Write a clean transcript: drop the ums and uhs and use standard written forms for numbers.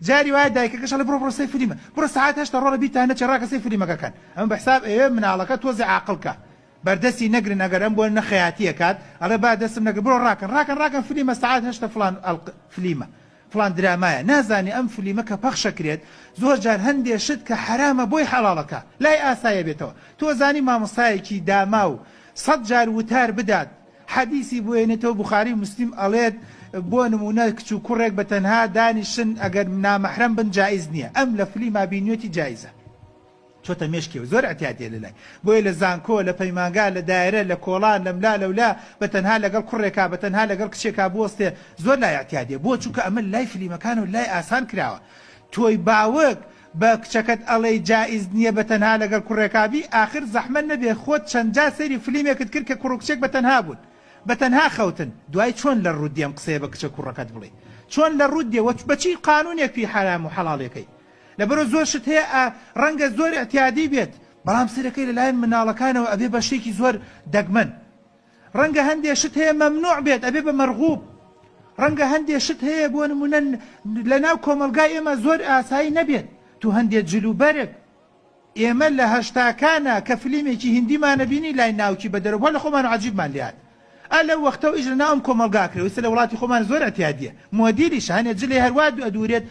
جاری وایە دایکەکەش ئەڵێ بڕۆ بڕۆ سەی فلیمە بڕۆ سەعات هەشتە ڕۆڵە بیرتان نەچێ ڕاکە سەی فلیمەکە کەن ئەمە بە حساب ئەیەوێ مناڵەکە تۆزێ عاقڵ کا بەردەستی نەگرن ئەگەر ئەم بۆ نە خەیاتی ئەکات ئەڵێ با دەستم نەگر بڕۆ ڕاکەن ڕاکەن ڕاکەن فلیمە سەعات هەشتە فڵان ئەڵق فلیمە فڵان درامایە نازانی ئەم فلیمە کە پەخشەکرێت زۆر جار هەندێ شت کە حەرامە بۆی حەڵاڵەکا لای ئاسایە بێتەوە تۆ زانی مامۆستایەکی داماو سەد جار وتار بدات حەدیسی بۆ ێنێتەوە بوخاری و مسلم ئەڵێت بۆ نمونە کچ و کوڕێک بە تەنها دانیشن ئەگەر نامەحرەم بن جائیز نیە ئەم لە فلیما بینیوێتی جائیزە چۆتە مێشکیەوە زۆر ئیعتیادیە لەلای بۆیە لە زانکۆ لە پەیمانگا لە دایرە لە کۆڵان لەملا لەولا بە تەنها لەگەڵ کوڕێکا بە تەنها لەگەڵ کچێکا بوەستێ زۆر لای ئیعتیادیە بۆ چونکە ئەمە لای فلیمەکانەوە لای ئاسان کراوە تۆی باوک بە کچەکەت ئەڵێی جائیز نیە بە تەنها لەگەڵ کوڕێکا بی ئاخر زەحمەت نەبێ خۆت چەند جار سەیری فلیمێکت کرد کە کوڕ و کچێک بە تەنها بوون بە تەنها خەوتن دوای چۆن لە ڕووت دێ ئەم قسەیە بە کچە کوڕەکەت بڵێی چۆن لە ڕووت دێ وە بە چی قانونێک پێی حەرام و حەڵاڵێکەی لەبەرئ زۆر شت هەیە ئا ڕەنگە زۆر ئیعتیادی بێت بەڵام سەرەکەی لەلایەن مناڵەکانەوە ئەبێ بە شتێکی زۆر دەگمەن ڕەنگە هەندێ شت هەیە مەمنوع بێت ئەبێ بە مەرغوب ڕەنگە هەندێ شت هەیە بۆ نمونە لە ناو کۆمەڵگای ئێمە زۆر ئاسایی نەبێت تو هەندێ جل و بەرگ ئێمە لە هەشتاکانا کە فلیمێکی هیندیمانە بینی لای ناوکی بە دەرەوە لە خۆمان عەجیبمان لێهات ئا لەو وەختەو ئیش لە ناو ئەم کۆمەڵگا کرێ ئیستا لە وڵاتی خۆمان زۆر ئەتیادیە مۆدیلیشە هەنێ جلێ هەروا ئەدورێت.